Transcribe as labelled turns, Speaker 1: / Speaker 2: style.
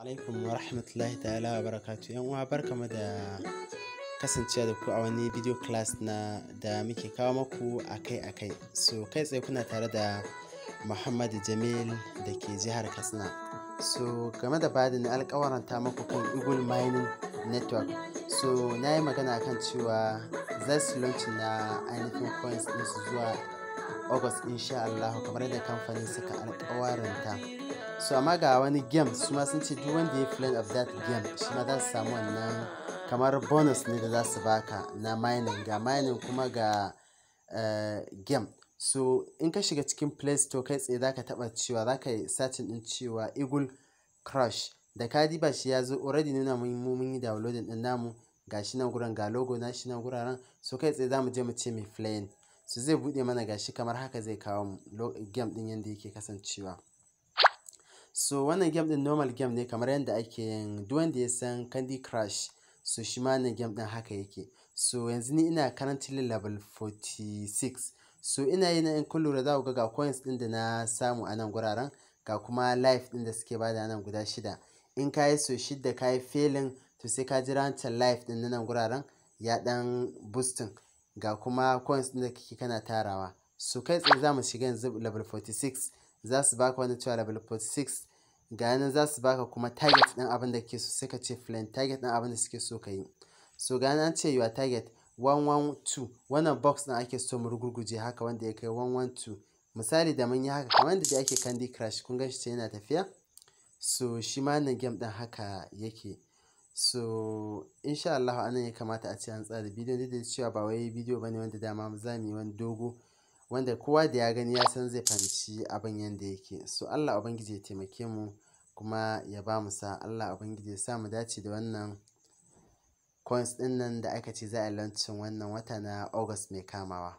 Speaker 1: Alaikum wa rahmatullahi ta'ala wa barakatu. Yan uwa, barkamu da kasancewa da ku a wani video class na da muke kawo maku akai-akai. So kai tsaye kuna tare da Muhammad Jamil da ke jihar Katsina. So game da bada na alƙawaranta maku kan Eagle Mining Network. So na yi magana kan cewa za su launch na ainihin coins ɗinsu zuwa August insha Allah, kamar yadda kamfanin suka alƙawaranta. So amma ga wani game, su ma sun ce duk wanda ya play of that game, shi ma za su samu wannan kamar bonus ne da za su baka na mining. Ga mining kuma ga game. So in ka shiga cikin Play Store, kai tsaye zaka taba cewa zaka yi searching din cewa Eagle Crush. Da ka diba shi, ya zo already nuna mun mu mun yi downloading din namu. Gashi nan gurin, ga logo na shi nan guraren. So kai tsaye zamu je mu ce mai playing. So zai bude mana, gashi kamar haka zai kawo mu game din yanda yake kasancewa. So wannan game din normal game ne kamar yadda ake yin, duk wanda ya san Candy Crush, so shi ma wannan game din haka yake. So yanzu ni ina currently level 46. So ina yi na, in kun lura za ku ga coins din da na samu a nan guraren, ga kuma life din da suke bada nan guda shida. In ka yi so shida ka yi failing, to sai ka jira wancan life din na nan guraren ya dan boosting, ga kuma coins din da kake kana tarawa. So kai tsaye za mu shiga yanzu level 46. Za su baka wani cewa level 46 ga nan, za su baka kuma target din abin da ke so, sai ka ce plan target din abin da suke so ka yi. So ga nan an ce your target 112. Wannan box din ake so mu rugurguje haka, wanda ya kai 112 misali. Da mun yi haka kamar yadda ake Candy Crush, kun gan shi yana tafiya. So shi ma wannan game din haka yake. So insha Allah anan ya kamata a ce an tsara bidiyon, duk da cewa ba wai bidiyo bane wanda dama za mu yi wani dogo, wanda kowa da ya gani ya san zai fahimci abin yanda yake. So Allah Ubangiji ya taimake mu kuma ya ba mu sa. Allah Ubangiji ya sa mu dace da wannan coins ɗin nan da aka ce za a yi launching wannan wata na August mai kamawa.